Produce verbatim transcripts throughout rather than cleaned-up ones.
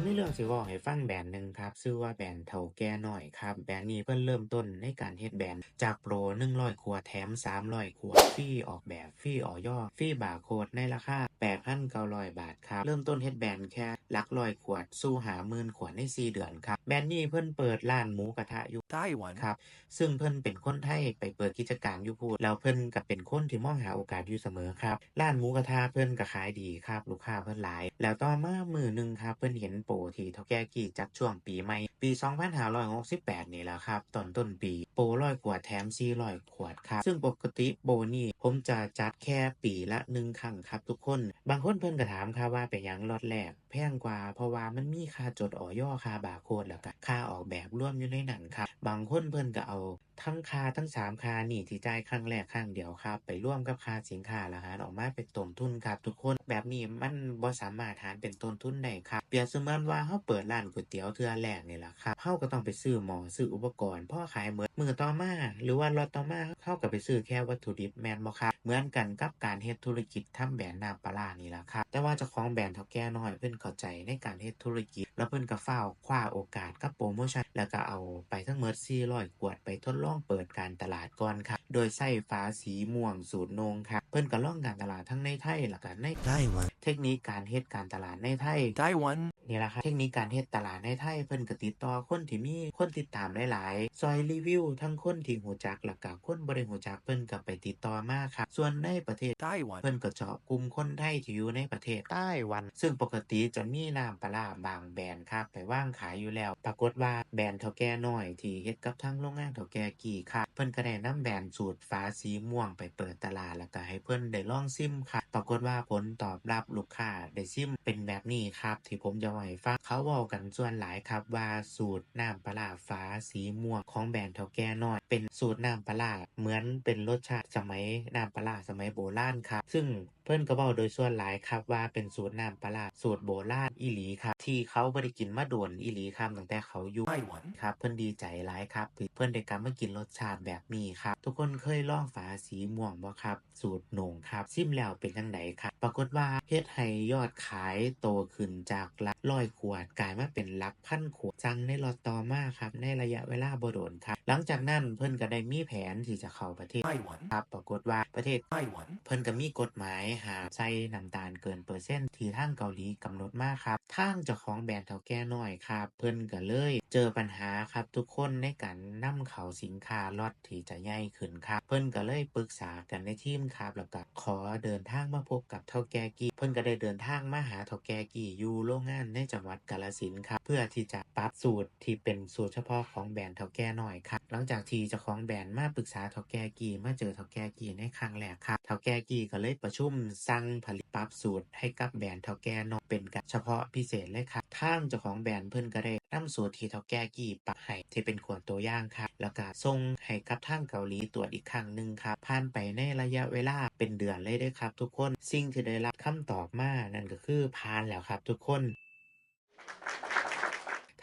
มีเรื่องสิเว้าให้ฟังแบรนด์หนึ่งครับ ชื่อว่าแบรนด์เฒ่าแก่น้อยครับ แบรนด์นี้เพิ่นเริ่มต้นในการเฮ็ดแบรนด์จากโปรหนึ่งร้อยขวดแถมสามร้อยขวด ฟรีออกแบบ ฟรี อย ฟรีบาร์โค้ด ในราคาแปดพันเก้าร้อยบาทครับ เริ่มต้นเฮ็ดแบรนด์แค่หลักร้อยขวด สู่ห้าหมื่นขวดในสี่เดือนครับ แบรนด์นี้เพิ่นเปิดร้านหมูกระทะอยู่ไต้หวันครับ ซึ่งเพิ่นเป็นคนไทยไปเปิดกิจการอยู่พู้น แล้วเพิ่นก็เป็นคนที่มองหาโอกาสอยู่เสมอครับ ร้านหมูกระทะเพิ่นก็ขายดีครับ ลูกค้าเพิ่นหลาย แล้วต่อมามื้อหนึ่งครับ เพิ่นเห็นโปรที่เฒ่าแก่กี้จัดช่วงปีใหม่ ปีสองพันห้าร้อยหกสิบแปดนี่แหละครับ ตอนต้นปี โปรร้อยขวดแถมสี่ร้อยขวดครับ ซึ่งปกติโปรนี้ผมจะจัดแค่ปีละหนึ่งครั้งครับทุกคน บางคนเพิ่นก็ถามครับว่าเป็นหยังล็อตแรกแพงกว่า เพราะว่ามันมีค่าจด อย ค่าบาร์โค้ด แล้วก็ค่าออกแบบรวมอยู่ในนั้นครับ บางคนเพิ่นก็เอาทั้งค่าทั้งสามค่านี่ที่จ่ายครั้งแรกครั้งเดียวครับ ไปรวมกับค่าสินค้าแล้วหารออกมาเป็นต้นทุนครับทุกคน แบบนี้มันบ่สามารถหารเป็นต้นทุนได้ครับ เปรียบเสมือนว่าเฮาเปิดร้านก๋วยเตี๋ยวเทื่อแรกนี่ล่ะครับ เฮาก็ต้องไปซื้อหม้อ ซื้ออุปกรณ์ พอขายหมด มื้อต่อมา หรือว่าล็อตต่อมา เฮาก็ไปซื้อแค่วัตถุดิบ แม่นบ่ครับ เหมือนกันกับการเฮ็ดธุรกิจทำแบรนด์น้ำปลาร้านี่ล่ะครับ แต่ว่าเจ้าของแบรนด์เฒ่าแก่น้อยเพิ่นเข้าใจในการเฮ็ดธุรกิจ แล้วเพิ่นก็ฟ้าวคว้าโอกาสกับโปรโมชัน แล้วก็เอาไปทั้งหมดสี่ร้อยขวด ไปทดลองเปิดการตลาดก่อนครับ โดยใช้ฝาสีม่วงสูตรโหน่งครับ เพิ่นก็ลองการตลาดทั้งในไทย แล้วก็ในไต้หวัน เทคนิคการเฮ็ดการตลาดในไทย ไต้หวัน นี่ล่ะครับ เทคนิคการเฮ็ดตลาดในไทย เพิ่นก็ติดต่อคนที่มีคนติดตามหลายๆ ซอยรีวิวทั้งคนที่ฮู้จัก แล้วก็คนบ่ได้ฮู้จัก เพิ่นก็ไปติดต่อมาครับ ส่วนในประเทศไต้หวัน เพิ่นก็เจาะกลุ่มคนไทยที่อยู่ในประเทศไต้หวัน ซึ่งปกติจะมีน้ำปลาร้าบางแบรนด์ครับ ไปวางขายอยู่แล้ว ปรากฏว่าแบรนด์เฒ่าแก่น้อยที่เฮ็ดกับทางโรงงานเฒ่าแก่กี้ครับ เพิ่นก็ได้นำแบรนด์สูตรฝาสีม่วงไปเปิดตลาด แล้วก็ให้เพิ่นได้ลองชิมครับ ปรากฏว่าผลตอบรับลูกค้าได้ชิมเป็นแบบนี้ครับ ที่ผมจะเว้าให้ฟัง เขาเว้ากันส่วนหลายครับว่าสูตรน้ำปลาร้าฝาสีม่วงของแบรนด์เฒ่าแก่น้อย เป็นสูตรน้ำปลาร้าเหมือนเป็นรสชาติสมัยน้ำปลาร้าสมัยโบราณครับ ซึ่งเพิ่นก็เว้าโดยส่วนหลายครับว่าเป็นสูตรน้ำปลาร้าสูตรโบราณอีหลีครับ ที่เขาบ่ได้กินมาโดนอีหลีครับ ตั้งแต่เขาอยู่ไต้หวันครับ เพิ่นดีใจหลายครับ ที่เพิ่นได้กลับมากินรสชาติแบบนี้ครับ ทุกคนเคยลองฝาสีม่วงบ่ครับ สูตรโหน่งครับ ชิมแล้วเป็นจั่งใดครับ ปรากฏว่าเฮ็ดให้ยอดขายโตขึ้นจากหลักร้อยขวด กลายมาเป็นหลักพันขวด สั่งในล็อตต่อมาครับ ในระยะเวลาบ่โดนครับ หลังจากนั้นเพิ่นก็ได้มีแผนที่จะเข้าประเทศไต้หวันครับ ปรากฏว่าประเทศไต้หวัน เพิ่นก็มีกฎหมายห้ามใส่น้ำตาลเกินเปอร์เซ็นต์ที่ทางเกาหลีกำหนดมาครับ ทางเจ้าของแบรนด์เฒ่าแก่น้อยครับ เพิ่นก็เลยเจอปัญหาครับทุกคน ในการนำเข้าสินค้าล็อตที่จะใหญ่ขึ้นครับ เพิ่นก็เลยปรึกษากันในทีมครับ แล้วก็ขอเดินทางมาพบกับเฒ่าแก่กี้ เพิ่นก็ได้เดินทางมาหาเฒ่าแก่กี้อยู่โรงงานในจังหวัดกาฬสินธุ์ครับ เพื่อที่จะปรับสูตรที่เป็นสูตรเฉพาะของแบรนด์เฒ่าแก่น้อยครับ หลังจากที่เจ้าของแบรนด์มาปรึกษาเฒ่าแก่กี้ มาเจอเฒ่าแก่กี้ในครั้งแรกครับ เฒ่าแก่กี้ก็เลยประชุมสั่งผลิตปรับสูตรให้กับแบรนด์เฒ่าแก่น้อยเป็นการเฉพาะพิเศษเลยครับ ทางเจ้าของแบรนด์เพิ่นก็ได้นำสูตรที่เฒ่าแก่กี้ปรับให้ที่เป็นขวดตัวอย่างครับ แล้วก็ส่งให้กับทางเกาหลีตรวจอีกครั้งหนึ่งครับ ผ่านไปในระยะเวลาเป็นเดือนเลยเด้อครับทุกคน สิ่งที่ได้รับคำตอบมานั่นก็คือผ่านแล้วครับทุกคน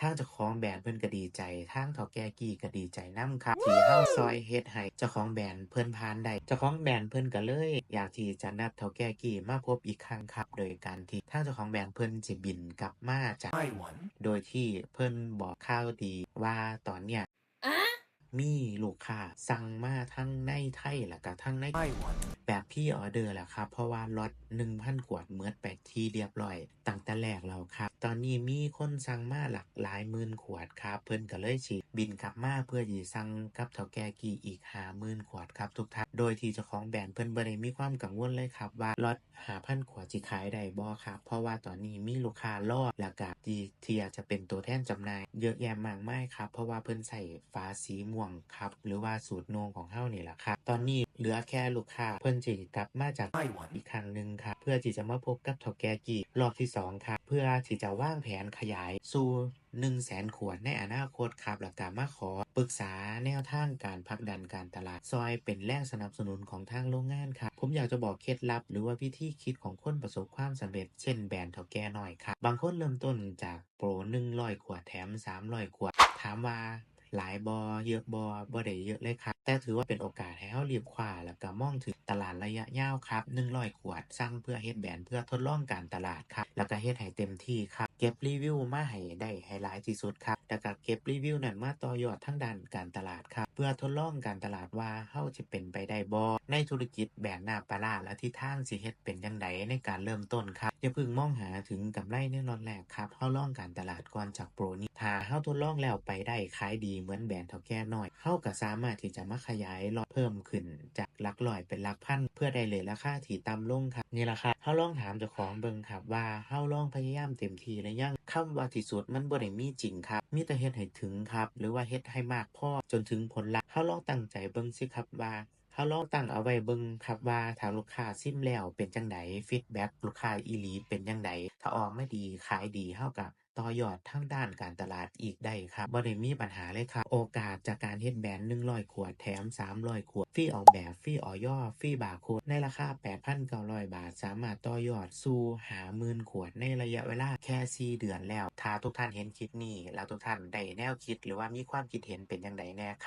ทางเจ้าของแบรนด์เพิ่นก็ดีใจ ทางเฒ่าแก่กี้ก็ดีใจนำครับ ที่เฮาซอยเฮ็ดให้เจ้าของแบรนด์เพิ่นผ่านได้ เจ้าของแบรนด์เพิ่นก็เลยอยากที่จะนัดเฒ่าแก่กี้มาพบอีกครั้งครับ โดยการที่ทางเจ้าของแบรนด์เพิ่นสิบินกลับมาจากไต้หวัน โดยที่เพิ่นบอกข่าวดีว่าตอนเนี้ย อะ มีลูกค้าสั่งมาทั้งในไทยแล้วก็ทั้งในไต้หวัน แบบพรีออเดอร์แล้วครับ เพราะว่าล็อตหนึ่งพันขวดหมดไปที่เรียบร้อยตั้งแต่แรกแล้วครับ ตอนนี้มีคนสั่งมาหลากหลายหมื่นขวดครับ เพิ่นก็เลยสิบินกลับมาเพื่อสิสั่งกับเฒ่าแก่กี้อีกห้าหมื่นขวดครับทุกท่าน โดยที่เจ้าของแบรนด์เพิ่นบ่ได้มีความกังวลเลยครับว่าล็อตห้าพันขวดสิขายได้บ่ครับ เพราะว่าตอนนี้มีลูกค้ารอ แล้วก็ที่ ที่อยากจะเป็นตัวแทนจำหน่ายเยอะแยะมากมายครับ เพราะว่าเพิ่นใช้ฝาสีม่วงครับ หรือว่าสูตรโหน่งของเฮานี่ล่ะครับ ตอนนี้เหลือแค่ลูกค้าเพิ่นสิกลับมาจากไต้หวันอีกครั้งหนึ่งครับ เพื่อที่จะมาพบกับเฒ่าแก่กี้รอบที่สองครับ เพื่อที่จะวางแผนขยายสู่หนึ่งแสนขวดในอนาคตครับ แล้วก็มาขอปรึกษาแนวทางการผลักดันการตลาด ซอยเป็นแรงสนับสนุนของทางโรงงานครับ ผมอยากจะบอกเคล็ดลับหรือว่าวิธีคิดของคนประสบความสำเร็จ เช่นแบรนด์เฒ่าแก่น้อยครับ บางคนเริ่มต้นจากโปรหนึ่งร้อยขวดแถมสามร้อยขวด ถามว่าหลายบ่ เยอะบ่ บ่ได้เยอะเลยครับ แต่ถือว่าเป็นโอกาสให้เฮารีบคว้า แล้วก็มองถึงตลาดระยะยาวครับ หนึ่งร้อยขวด สั่งเพื่อเฮ็ดแบรนด์ เพื่อทดลองการตลาดครับ แล้วก็เฮ็ดให้เต็มที่ครับ เก็บรีวิวมาให้ได้ให้หลายที่สุดครับ แล้วก็เก็บรีวิวนั้นมาต่อยอดทางด้านการตลาดครับ เพื่อทดลองการตลาดว่าเฮาจะเป็นไปได้บ่ในธุรกิจแบรนด์น้ำปลาร้า และทิศทางสิเฮ็ดเป็นจั่งใดในการเริ่มต้นครับ อย่าเพิ่งมองหาถึงกำไรในล็อตแรกครับ เฮาลองการตลาดก่อนจากโปรนี้ ถ้าเฮาทดลองแล้วไปได้ขายดีเหมือนแบรนด์เฒ่าแก่น้อย เฮาก็สามารถที่จะมาขยายล็อตเพิ่มขึ้นจากหลักร้อยเป็นหลักพัน เพื่อได้เรทราคาที่ต่ำลงครับ นี่ล่ะครับ เฮาลองถามเจ้าของเบิ่งครับว่าเฮาลองพยายามเต็มที่หรือยัง คำว่าที่สุดมันบ่ได้มีจริงครับ มีแต่เฮ็ดให้ถึงครับ หรือว่าเฮ็ดให้มากพอจนถึงผลลัพธ์ เฮาลองตั้งใจเบิ่งสิครับว่า เฮาลองตั้งเอาไว้เบิ่งครับว่าถ้าลูกค้าซิมแล้วเป็นจั่งใด ฟีดแบ็กลูกค้าอีหลีเป็นจั่งใด ถ้าออกมาดีขายดี เฮาก็ต่อยอดทางด้านการตลาดอีกได้ครับ บ่ได้มีปัญหาเลยครับ โอกาสจากการเฮ็ดแบรนด์หนึ่งร้อยขวด แถมสามร้อยขวด ฟรีออกแบบ ฟรี อย ฟรีบาร์โค้ด ในราคาแปดพันเก้าร้อยบาท สามารถต่อยอดสู่ห้าหมื่นขวดในระยะเวลาแค่สี่เดือนแล้ว ถ้าทุกท่านเห็นคลิปนี้แล้วทุกท่านได้แนวคิดหรือว่ามีความคิดเห็นเป็นจั่งใดแน่ครับ